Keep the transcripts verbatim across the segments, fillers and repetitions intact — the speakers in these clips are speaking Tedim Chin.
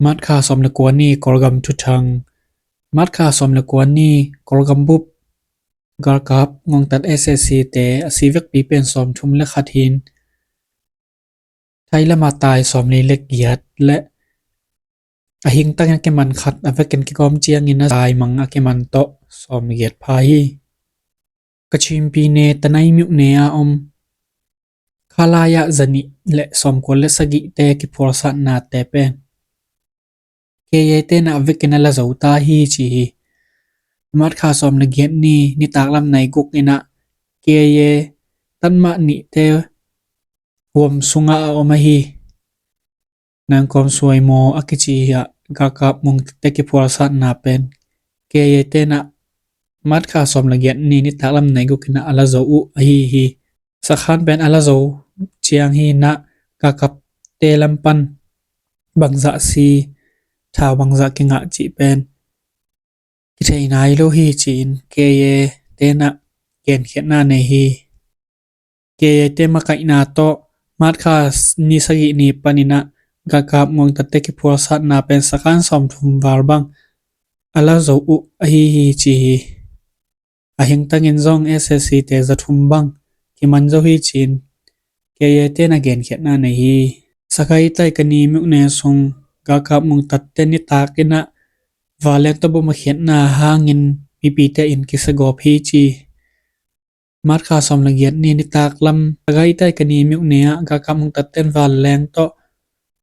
March kha sawm le kua ni, Kawlgam thuthang. March kha sawm le kua ni, Kawlgam bup galkap ngongtat S A C te a si vekpi pen sawmthum le khat hi-in, Thai lamah tai sawmli le giat le a hingtangin a kiman khat, a vekin kikawm ciangin a tai mang a kiman tawh sawmgiat pha hi. Kachin pyine Tanai myone a om khalai ah zanih le sawmkua le sagihte kiphualsatnate pen K I A te in a vekin a la zo ta hi ci hi. March kha sawm le giat ni, nitaklam nai guk in a K I A tanmah nihte huam sungah a om ahi Nangkawm Suai Maw a kici ah galkap ngongtatte kiphualsatna pen K I A te in a March kha sawm le giat ni, nitaklam nai guk in a la zo uh ahi hi. Sakhan pen a la zo ciang hi-in a galkapte lam pan bangzah si, thau bangzah kingah cih pen kithei nai lo hi ci-in K I A te in a genkhiatna nei hi. K I A te makaihna tawh March kha ni sagih ni panin a galkap ngongtatte kiphualsatna pen sakhan sawmthum val bang a la zo uh ahi hi ci hi. A hingtangin zong S A C te za thum bang kiman zo hi ci-in K I A te in a genkhiatna nei hi. Sagaing tai Kani myone sung galkap ngongtatte nitak in a vanleng tawh bom a khiatna hangin mipite inn kisa gawp hi ci. March kha sawm le giat ni, nitaklam Sagaing tai Kani myone ah galkap ngongtatte in vanleng tawh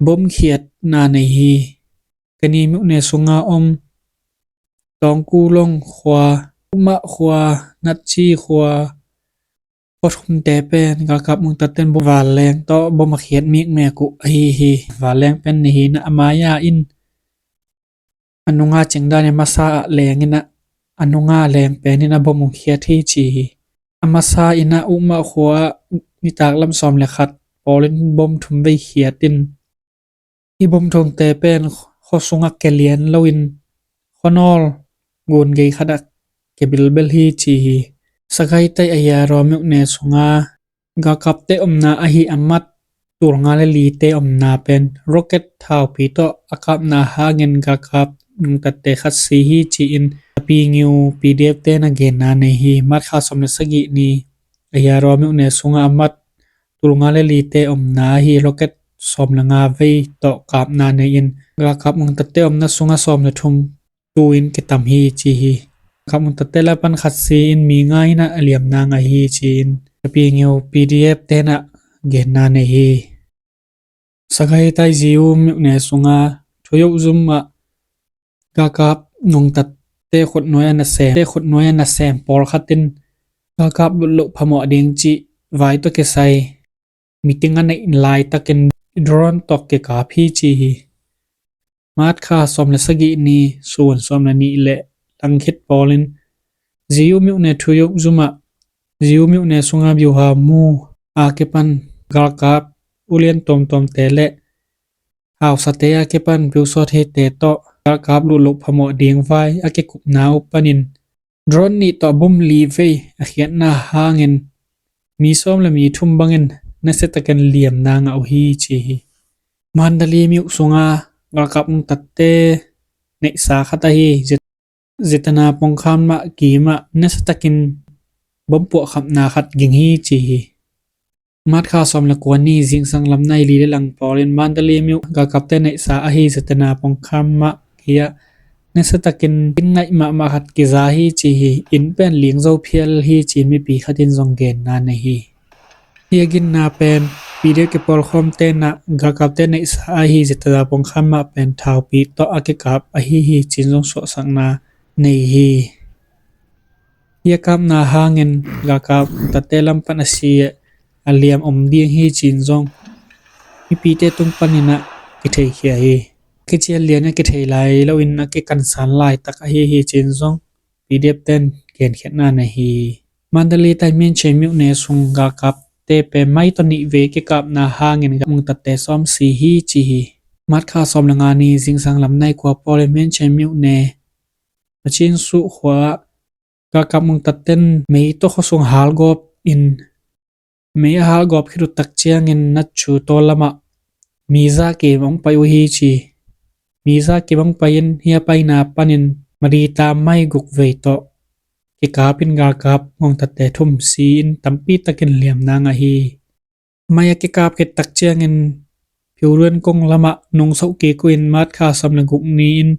bom khiatna nei hi. Kani myone sunga om Tawngkulong khua, Umah khua, Natci khua, khua thumte pen galkap ngongtatte in bom, vanleng tawh bom a khiat mikmek uh ahi hi. Vanleng pen nei hi-in a, a mai-ah in a nunga cingdan in masa ah leng in a, a nunga leng pen in a bom hong khiat hi ci hi. A masa in a Umah khua ah nitaklam sawm le khat pawlin bom thum vei khiat in, hih bom thumte pen khua sungah kia lian loin khuanawl gun gei khat ah kia bilbel hi ci hi. Sagaing tai Ayeyarwady myone sunga galkapte omna ahi a mat tulnga le lite omna pen rocket thaupi tawh a kapna hangin galkap ngongtatte khat si hi ci-in Tapigiu P D F te in a genna nei hi. March kha sawm le sagih ni, Ayeyarwady myone sunga a mat tulnga le lite omna ahi rocket sawm le nga vei tawh kapna nei-in galkap ngongtatte omna sunga sawm le thum tu-in kitam hi ci hi. Galkap ngongtatte lam pan khat si-in mi nga in a liamna ngah hi ci-in Tapigiu P D F te in a genna nei hi. Sagaing tai Ziyu myone sunga Thuyok zum ah galkap ngongtatte khutnuai a nasem, te khutnuai a nasem pawlkhat in galkap lutloh phamawh ding cih vai tawh kisai meeting a neih laitakin drone tawh kikap hi ci hi. March kha sawm le sagih ni, sun sawm le nih le langkhit pawlin Ziyu myone Thuyok zum ah, Ziyu myone sunga byuha mu a kipan galkap ulian tuamtuamte le hausate a kipan pyu sawt hite tawh galkap lutloh phamawh ding vai a kikupna uh panin drone nih tawh bom li vei a khiatna hangin mi sawm le mi thum bangin nasiatakin liamna ngah uh hi ci hi. Mandalay myo sunga galkap ngongtatte neihsa khat ahi Zet-, Zetana pongkham mah kim ah nasiatakin bom puahkhapna khat ging hi ci hi. March kha sawm le kua ni, zingsang lam nai li le lang pawlin Mandalay myo galkapte neihsa ahi Zetana pongkham mah kia nasiatakin inn ngaih mahmah khat kiza hi ci hi. Inn pen ling zo phial hi ci-in mipi khat in zong genna nei hi. Hih a ginna pen P D F kipawlkhawmte in a galkapte neihsa ahi Zetana pongkham mah pen thaupi tawh a kikap ahi hi ci-in zong suahsakna nei hi. Hih a kapna hangin galkap ngongtatte lam pan a si a liam om ding hi ci-in zong mipite tung panin a kitheikhia hi. Kician lian a kithei lai loin a kikansan laitak ahi hi ci-in zong P D F ten genkhiatna nei hi. Mandalay tai Myinchain myone sung galkapte pen mai tawh nih vei kikapna hangin galkap ngongtatte sawm si hi ci hi. March kha sawm le nga ni, zingsang lam nai kua pawlin Myinchain myone Machinsuh khua ah galkap ngongtatte in mei tawh khuasung halgawp in, mei a halgawp khit uh tak ciangin Natchu tawl lamah mi za kim hong pai uh hi ci. Miza kibang pai-in hia paina panin Madita mai guk vei tawh kikapin galkap ngongtatte thum si-in tampi takin liamna ngah hi. Mai a kikap khit tak ciangin Pyuruen kong lamah nungsoh kik uh in March kha sawm le guk ni-in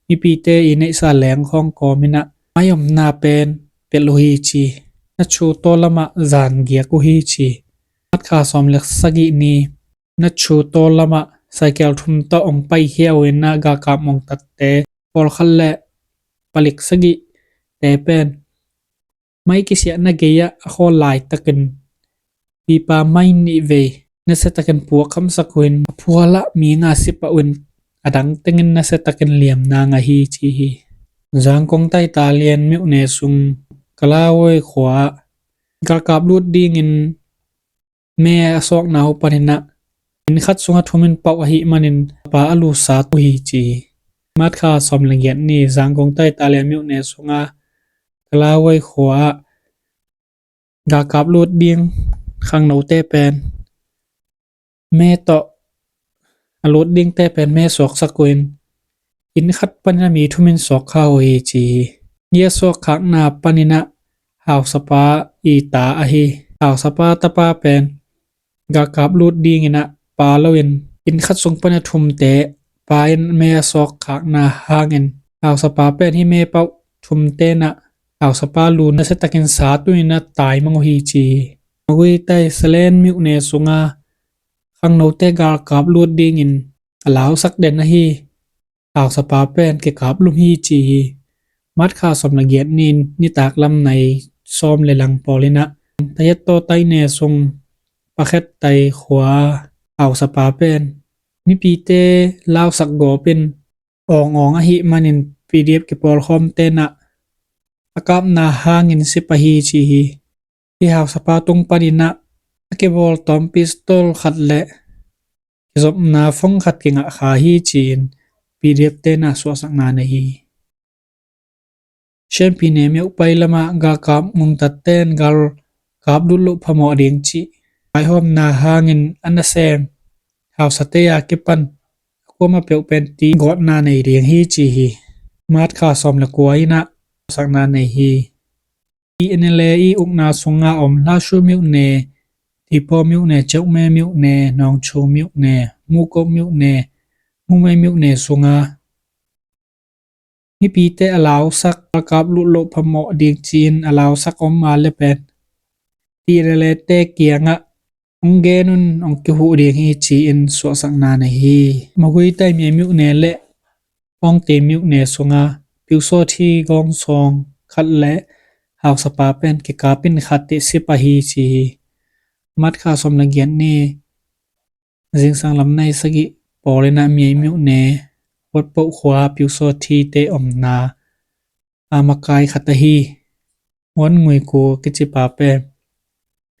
mipite i neihsa leng khawng kawmin ah mai omna pen pelh uh hi ci. Nachu taw lamah zan giak uh hi ci. March kha sawm le sagih ni Nachu taw lamah cycle thum tawh ong paikhia uh in ah galkap ngongtatte pawlkhat le palik sagihte pen mai kisiahna gei-ah a khawl laitakin pipa mai nih vei nasiatakin puak khamsak uh in a phualah mi nga si pah uh in a dang tengin nasiatakin liamna ngah hi ci hi. Zangkong taitalian myone sung Kalawoi khua-ah galkap lut dingin me a sawkna uh panin ah inn khat sungah thum in pauh ahih manin pa a lusat uh hi ci hi. March kha sawm le giat ni Zangkong taitalian myone sungah Kalawoi khua-ah galkap lut ding khangnote pen me tawh a lut dingte pen me suaksak uh in inn khat panin a mi thum in suak kha uh hi ci hi. Hia suakkhakna panin ah hausapa i ta ahi hausapa tapa pen galkap lut dingin ah pa loin inn khat sung pan a thumte pa in me a suakkhakna hangin hausapa pen hih me pauh thumte in ah hausapa lu nasiatakin sat uh in ah taimang uh hi ci hi. Maguitai Salen myone sungah khangnote galkap lut dingin a lausak den ahi hausapa pen kikap lum hi ci hi. March kha sawm le giat ni-in nitak lam nai sawm le lang pawlin ah Tayat taw taine sung Pakhet tai khua hausapa pen mipite lausak gawpin awngawng ahih manin P D F kipawlkhawmte in ah a kapna hangin si pah hi ci hi. Hih hausapa tung panin ah a kibawl tawm pistol khat le kizopna phone khat kingah kha hi ci-in P D F te in ah suahsakna nei hi. Shan pyine myopai lamah galkap ngongtatte in galkap lut loh phamawh ding cih vaihawmna hangin a nasem hausate a kipan a kuamah peuh pen ti gawtna nei ding hi ci hi. March kha sawm le kua in ah suahsakna nei hi. T N L A i ukna sunga om Lashio myone, Dipo myone, Chokme myone, Nongchu myone, Mukok myone, Mumei myone sunga mipite a lausak galkap lut loh phamawh ding ci-in a lausak om a le pen T N L A te kiangah ong gen un ong kihuh ding hi ci-in suahsakna nei hi. Maguitai Mye myone le Pawngte myone sunga Pyusawthi gawngsawng khat le hausapa pen kikapin khat teh si pah hi ci hi. March kha sawm le giat ni zingsang lam nai sagih pawlin ah Mye myone Watpoh khua Pyusawthi te omna a makai khat ahi Wan Ngui Ku kicipa pen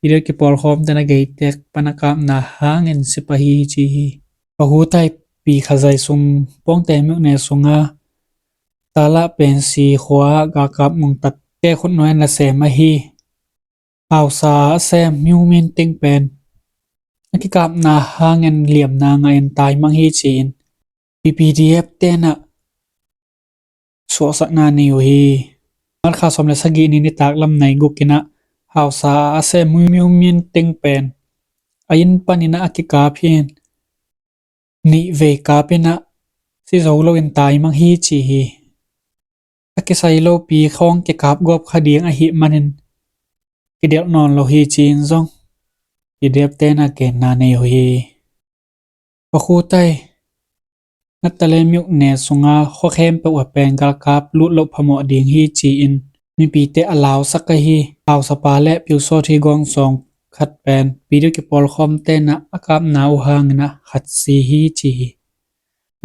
P D F kipawlkhawmte in a geitek pan a kapna hangin si pah hi ci hi. Pahutai pi khat zai sung Pawngte myone sunga Talah pen si khua galkap ngongtatte khutnuai in a sem ahi hausa a sem Myu Min Ting pen a kikapna hangin liamna ngahin taimang hi ci-in P P D F te in ah suahsakna nei uh hi. March kha sawm le sagih ni nitak lam nai guk in ah hausa a sem Myu Min Ting pen a inn panin ah a kikap hi in nih vei kapin ah si zo loin taimang hi ci hi. A kisai lopi khawng kikap gawp kha ding ahih manin kidelh nawn lo hi ci-in zong P D F te in ah genna nei uh hi. Pakhutai Natalem myone sunga khua khempeuh ah pen galkap lut loh phamawh ding hi ci-in mipite a lausak ahi hausapa le Pyusawthi gawngsawng khat pen P D F kipawlkhawmte in ah a kapna uh hangin ah khat si hi ci hi.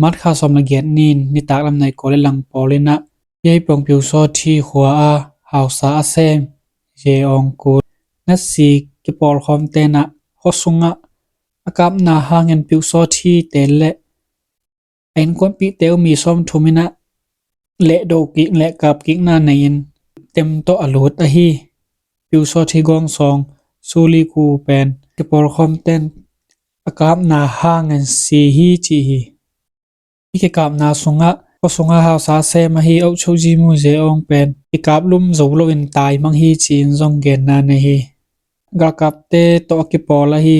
March kha sawm le giat ni-in nitak lam nai kua le lang pawlin ah Yaipong Pyusawthi khua a hausa a sem Ye Aung Kut nasi kipawlkhawmte in ah khua sungah a kapna hangin Pyusawthi te le a innkuanpihte uh mi sawmthum in ah lehdo kik le kap kikna nei-in tem tawh a lut ahi Pyusawthi gawngsawng Suli Ku pen kipawlkhawmte in a kapna hangin si hi ci hi. Hih kikapna sungah khua sungah hausa sem ahi Auh Choh Ji Mu Ze Aung pen kikap lum zo loin taimang hi ci-in zong genna nei hi. Galkapte tawh a kipawl ahi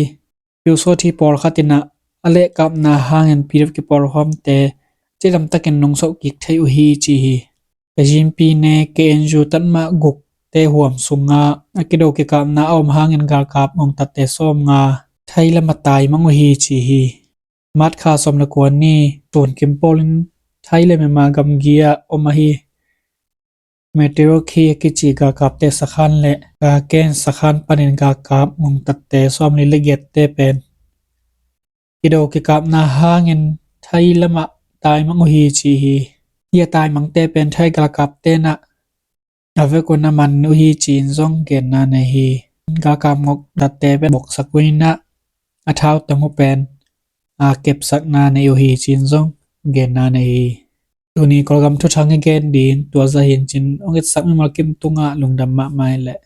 Pyu Saw Htee pawlkhat in ah a lehkapna hangin P D F kipawlkhawmte cidamtakin nungsoh kik thei uh hi ci hi. Ka zinpi ne K N U tatmah gukte huam sungah a kido kikapna a om hangin galkap ngongtatte sawmnga Thai lamah taimang uh hi ci hi. March kha sawm le kua ni tunkim pawlin Thai le Myanmar gamgi ah om ahi Mewtwo Kyaukyaw a kici galkapte sakhan le Gaken sakhan panin galkap ngongtatte sawmli le giatte pen kido kikapna hangin Thai lamah taimang uh hi ci hi. Hih a taimangte pen Thai galkapte in ah a vekun a man uh hi ci-in zong genna nei hi. Galkap ngongtatte pen boksak uh in ah a thau teng uh pen a kepsakna nei uh hi ci-in zong genna nei hi. Tuni Kawlgam thuthang i gen ding tua zah hi in cin, hong etsak mimal kim tungah lungdam mahmah hi leh.